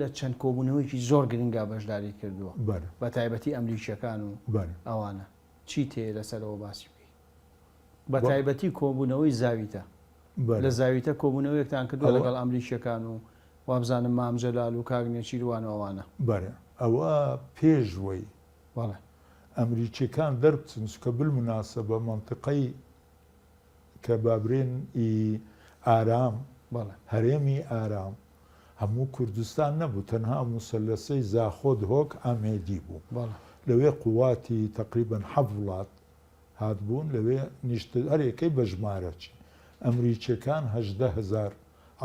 لە چەند کۆبوونەوەیەکی زۆر گرنگا بەشداریت کردووە بەلێ. بە تایبەتی ئەمریکیەکان و بەلێ. ئەوانە چیت هەیە لەسەر ئەوە باسی بکەی بە تایبەتی کۆبوونەوەی زاویتە بەلێ. لە زاویتە کۆبوونەوەیەکتان کردووە ئەوە. لەگەڵ ئەمریکیەکان و وابزانم مام جەلال و کاک نێچیروان و ئەوانە. بەلێ ئەوە پێش وەی بەڵێ. ئەمریکیەکان دەربچن چونکە بالمناسبە مەنتیقەی کە بابرێن ی ئارام، بەڵێ. هەرێمی ئارام، هەموو کوردستان نەبوو، تەنها موسەلەسەی زاخۆ دهۆک ئامێدی بوو. بەڵێ. لەوێ قوواتی تەقریبەن حەفت وڵات هاتبوون لەوێ نیشت هەر یەکەی بە ژمارە چی. ئەمریکیەکان 18 هەزار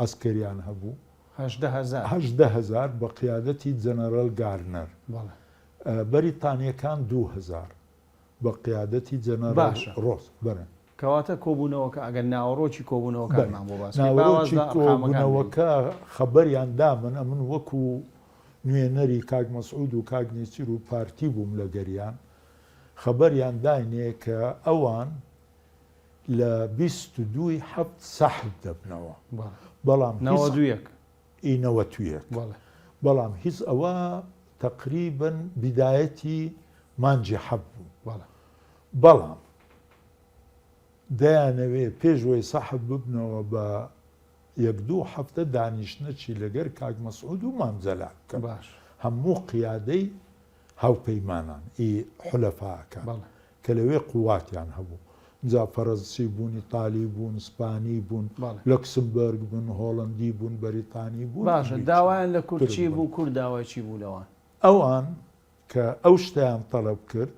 عەسکەریان هەبوو. 18 هەزار. 18 هەزار بە قیادەتی جەنەرەل گارنەر. بەڵێ. بەریتانیەکان 2000. بە قیادەتی جەنەرەڵ باشە. ڕۆس. بەرێ. کەواتە کۆبوونەوەکە ئەگەر ناوەڕۆکی بەرێ. کۆبوونەوەکانمان بۆ باس بکەی با واز ناوەرۆکی لە ئەرقامەکان بێنین. کۆبوونەوەکە خەبەریان دا من، ئەمن وەکوو نوێنەری کاک مەسعوود و کاک نێچیر و پارتی بووم لە گەریان، خەبەریان داینێ کە ئەوان لە 22 ی حەفت سەحب دەبنەوە. بەڵێ. بەڵام هیچ. 91. ی 91. بەڵێ. بەڵام هیچ ئەوە تەقریبەن بیدایەتی مانگی حەفت بوو. بەڵێ. بەڵام دەیانەوێ پێش وەی سەحب ببنەوە بە یەک دوو هەفتە دانیشتنەکی لەگەر کاک مەسعود و مام جەلال بکەن. باش. هەموو قیادەی هاوپەیمانان ی حولەفاکان بەڵێ. کە لەوێ قوواتیان هەبوو. جا فەرەنسی بوون، ئیتالی بوون، سپانی بوون، بەڵێ. لۆکسمبۆرگ بوون، هۆڵەندی بوون، بەریتانی بوون، باشە ئەمریکی بوون، داوایان لە کورد تورک چی بوون. بوو، کورد داوای چی بوو لەوان؟ ئەوان کە ئەو شتەیان تەڵەب کرد،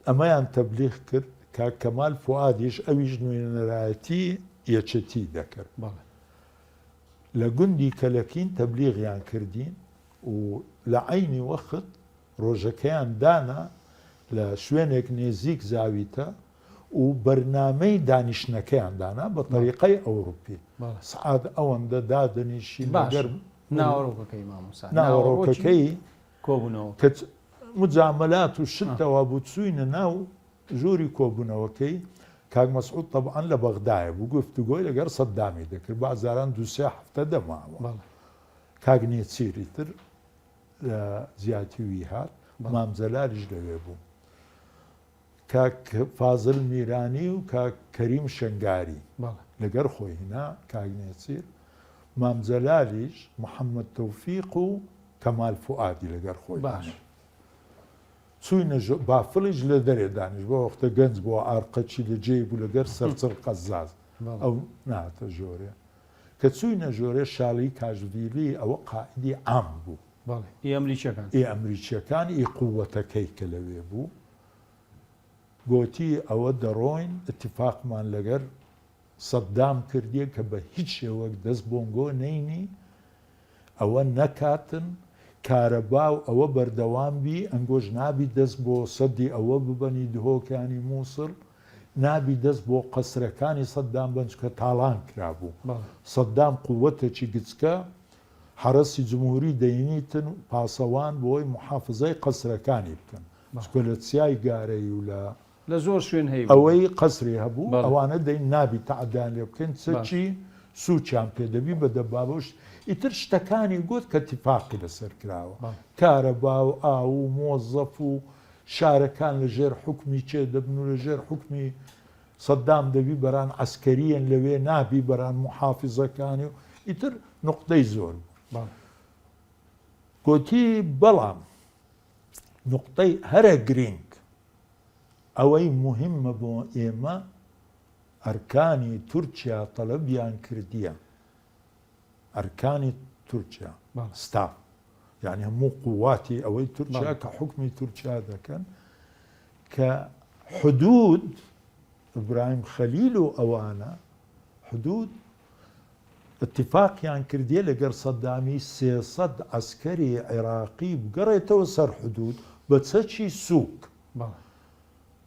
ئەمەیان تەبلیغ کرد، کاک کەمال فوئادیش ئەویش نوێنەرایەتی یەکێتیی دەکرد. بەڵێ. لە گوندی کەلەکین تەبلیغیان کردین و لە عەینی وەخت ڕۆژەکەیان دانا لە شوێنێک نێزیک زاویتە و بەرنامەی دانیشتنەکەیان دانا بە تەریقەی ئەوروپی. سەعات ئەوەندە دادەنیشین باشە لەگەر ناوەڕۆکەکەی مامۆستا ناوەڕۆکی ناوەڕۆکەکەی کۆبوونەوەکە. کە مجامەلات و شت تەوا بوو چووینە ناو ژووری کۆبوونەوەکەی کاک مەسعود تەبعەن لە بەغدایە بوو گفتوگۆی لەگەڵ سەدامی دەکرد بازاران دوو سێ هەفتە دەماوە. بەڵێ. کاک نێچیری تر لە جیاتی وی هات، مام جەلالیش لەوێ بوو. کاک فازل میرانی و کاک کەریم شەنگاری لەگەر خۆی هینا، کاک نێچیر، مام جەلالیش محەممەد تۆفیق و کەمال فوئادی لەگەر خۆی هینا. چووینە ژۆ، بافڵیش لە دەرێ دانیشت، بەو وەختە گەنج بووە، ئارقەچی لە جێی بوو لەگەر سەرچڵ قەزاز، ئەو نەهاتە ژۆرێ. کە چووینە ژۆرێ شالی کاشڤیلی ئەوە قائیدی عام بوو. بەڵێ ئی ئەمریکیەکان. ئی ئەمریکیەکان ئی قووەتەکەی کە لەوێ بوو گۆتی ئەوە دەڕۆین ئیتیفاقمان لەگەر سەدام کردیە کە بە هیچ شێوەک دەست بۆنگۆ نەینی ئەوە نەکاتن کارەبا و ئەوە بەردەوام بی ئەنگۆش نابی دەست بۆ سەدی ئەوە ببەنی دهۆک یانی موسڵ نابی دەست بۆ قەسرەکانی سەدام بەن چونکە تاڵان کرابوو سەدام قووەتێکی گچکە حەرەسی جمهوری دەینیتن پاسەوان بۆی موحافزەی قەسرەکانی بکەن چونکە لە چیای گارەی و لە لە زۆر شوێن هەیبوو. ئەوەی قەسری هەبوو بەڵێ. ئەوانە دەین نابی تەعەدایان لێ بکەین باش. چەکی سووکیان پێ دەبی بە دەبابە و شت ئیتر شتەکانی گۆت کە تیفاقی لەسەر کراوە بەڵێ. کارەبا و ئاو و مۆزەف و شارەکان لە ژێر حوکمی کێ دەبن و لە ژێر حوکمی سەدام دەبی بەران عەسکەریەن لەوێ نابی بەران موحافزەکانی و ئیتر نوقتەی زۆر بوو. بەڵێ. گۆتی بەڵام نوقتەی هەرە گرینگ ئەوەی موهیمە بۆ ئێمە ئەرکانی تورکیا تەلەبیان کردیە ئەرکانی تورکیا ستاف یانی هەموو قوواتی ئەوەی تورکیا کە حوکمی تورکیا دەکەن کە حدود ئیبراهیم خەلیل و ئەوانە حدود اتفاقیان کردیە لەگەر سەدامی 300 عەسکەری عێراقی بگەڕێتەوە سەر حدود بە چەکی سووک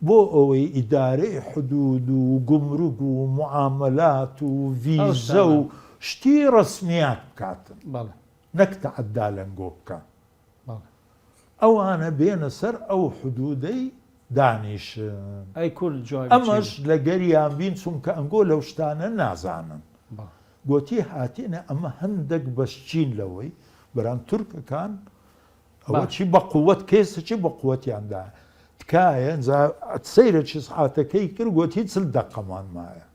بۆ ئەوەی ئیدارەی حدود و گومرگ و معامەلات و ڤیزە و شتی ڕەسمیات بکاتن نەک تەعەدا لەنگۆ بکا ئەوانە بێنە سەر ئەو حدودەی دانیشن ئەمەش لەگەریان بین چونکە ئەنگۆ لەو شتانە نازانن گۆتی هاتینە ئەمە هەندەک بەشچین لەوەی. بەرام تورکەکان ئەوە چی بە قوت کێسەکی بە قوتیان دا تکایە سەیرە چی سعاتەکەی کرد گۆتی چل دەقەمان مایە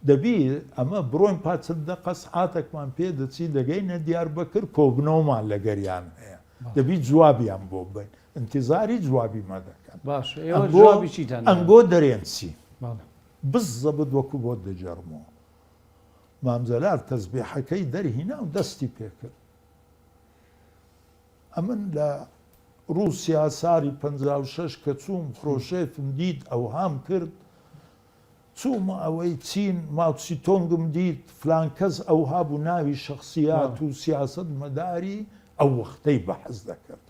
دەبی ئەمە بڕۆین پا چل دەقە سعاتێکمان پێ دەچی دەگەینە دیاربەکر کۆبنەوەمان لەگەریان هەیە دەبی جوابیان بۆ بین انتظاری جوابی مە دەکەن باش ئێوە جوابی چیتان ئەنگۆ دەرێن چی بزەبت وەکو بۆت دەگێڕمەوە مام جەلال تەزبیحەکەی دەرهینا و دەستی پێکرد ئەمن لە ڕووسیا ساری 56 کە چووم خرۆشێفم دیت ئەوهام کرد چوومە ئەوەی چین ماوتسیتۆنگم دیت فلان کەس ئەوها بوو ناوی شەخسیات و سیاسەت مەداری ئەو وەختەی بەحس دەکرد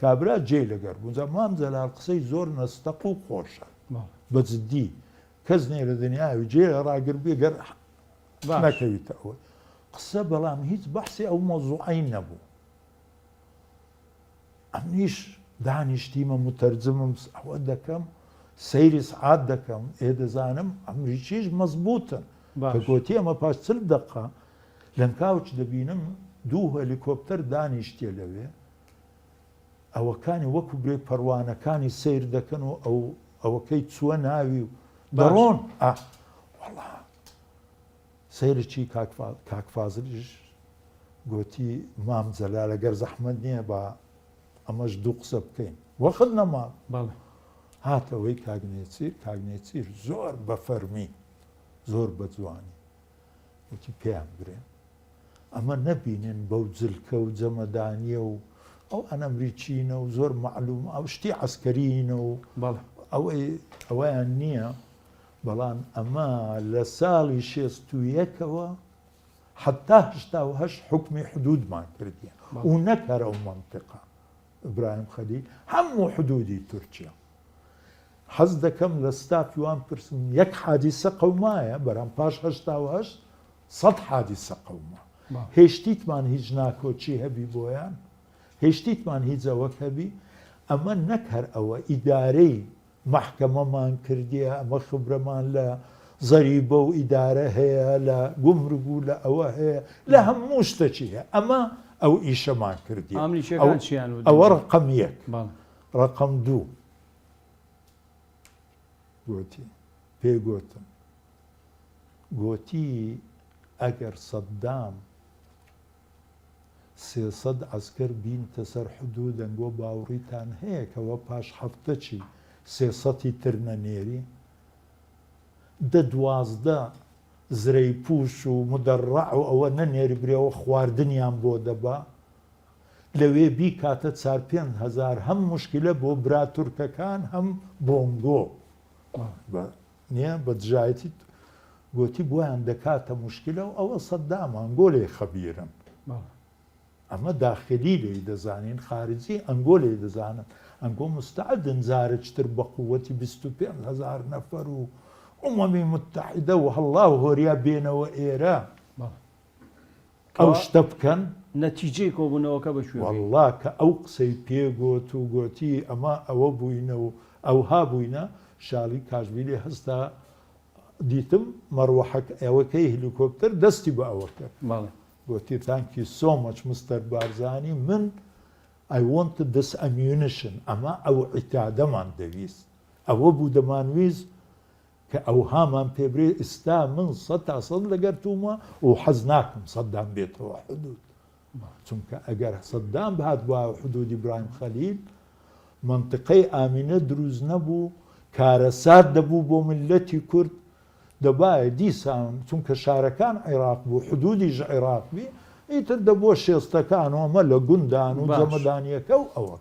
کابرا جێی لەگەر بوو جا مام جەلال قسەی زۆر نەستەق و خۆشە بە جدی کەس نییە لە دنیاوی جێ ڕاگر بێ گەر نەکەویتە ئەوەی قسە بەڵام هیچ بەحسی ئەو مەوزوعەی نەبوو ئەمنیش دانیشتیمە متەرجمم ئەوە دەکەم سەیری سعات دەکەم ئێ دەزانم ئەمریکیش مەزبوتن کە گۆتی ئەمە پاش چل دەقە لەنکاوچ دەبینم دوو هەلیکۆپتەر دانیشتیە لەوێ ئەوەکانی وەکو برێ پەروانەکانی سەیر دەکەن و ئەو ئەوەکەی چووە ناوی و دەڕۆن ئا وەڵا سەیرچی کاک فازلیش گۆتی مام جەلال ئەگەر زەحمەت نییە با ئەمەش دوو قسە بکەین وەخت نەما بەڵێ هاتەوەی کاک نێچیر کاک نێچیر زۆر بە فەرمی زۆر بە جوانی وتی پێیان برێن ئەمە نەبینن بەو جلکە و جەمەدانیە و ئەو ئەنەمریکینە و زۆر معلوم ئەو شتی عسکەرینە و بەڵێ ئەوەی ئەوەیان نییە بەڵام ئەمە لە ساڵی شێست و یەکەوە حەتا 88 حکمی حدودمان کردیە و نەک هەر ئەو مەنتیقە ئیبراهیم خەلیل هەموو حدودی تورکیا حەز دەکەم لە ستافی وان پرسم یەک حادیسە قەومایە بەرام پاش 88 سەد حادیسە قەوما هێشتیتمان هیچ ناکۆکی هەبی بۆیان هێشتیتمان هیچ ئەوەک هەبی ئەمە نەک هەر ئەوە ئیدارەی مەحکەمەمان کردیە ئەمە خبرەمان لە زەریبە و ئیدارە هەیە لە گومرگ و لە ئەوە هەیە لە هەموو شتەکی هەیە ئەمە ئەو ئیشەمان کردیە ئەمریکیەکان چیان وت؟ ئەوە ڕەقەم یەک بەڵێ. ڕەقەم دوو گۆتی پێی گۆتم گۆتی ئەگەر سەدام 300 عەسکەر بینتە سەر حدوود ئەنگۆ باوڕیتان هەیە کەوە پاش هەفتەکی سێ سەتی تر نەنێری؟ دە 12 زرەی پووش و مدەڕەع و ئەوە نەنێری برێوە خواردنیان بۆ دەبا لەوێ بیکاتە چار پێنج هەزار هەم موشکیلە بۆ برا تورکەکان هەم بۆنگۆ بە نیە بە دژایەتی گۆتی بۆیان دەکاتە موشکیلە و ئەوە سەدامە ئەنگۆ لێی خەبیرن ئەمە داخلی لێی دەزانین خارجی ئەنگۆ لێی دەزانن ئەنگۆ مستعدن جارێکتر بە قووەتی 25 هەزار نەفەر و ئومەمی متحدە و هەڵا و هۆریا بێنەوە ئێرە ئەو شتە بکەن. نەتیجەی کۆبوونەوەکە بە کوێ گەیشت؟ وەڵڵا کە ئەو قسەی پێ گۆت و گۆتی ئەمە ئەوە بووینە و ئەوها بووینە، شاڵی کاشڤیلی هەستا دیتم مەروەحەکە ئەوەکەی هلیکۆپتەر دەستی بە ئەوە کرد. بەڵێ. گۆتی thank you so much mister بارزانی من I wanted this ammunition ئەمە ئەو عیتادەمان دەویست ئەوە بوو دەمانویست کە ئەوهامان پێ برێ ئیستا من سەد تا سەد لەگەر تومە و حەز ناکەم سەدام بێتەوە حدود چونکە ئەگەر سەدام بهاتبایە حدودی برایم خەلیل مەنتقەی ئامینە دروست نەبوو کارەسات دەبوو بۆ میللەتی کورد دەبایە دیسان چونکە شارەکان عیراق بوو حدودیش عیراق بی ئیتر دەبووە شێستەکان و ئەمە لە گوندان و باش. جەمەدانیەکە و ئەوە.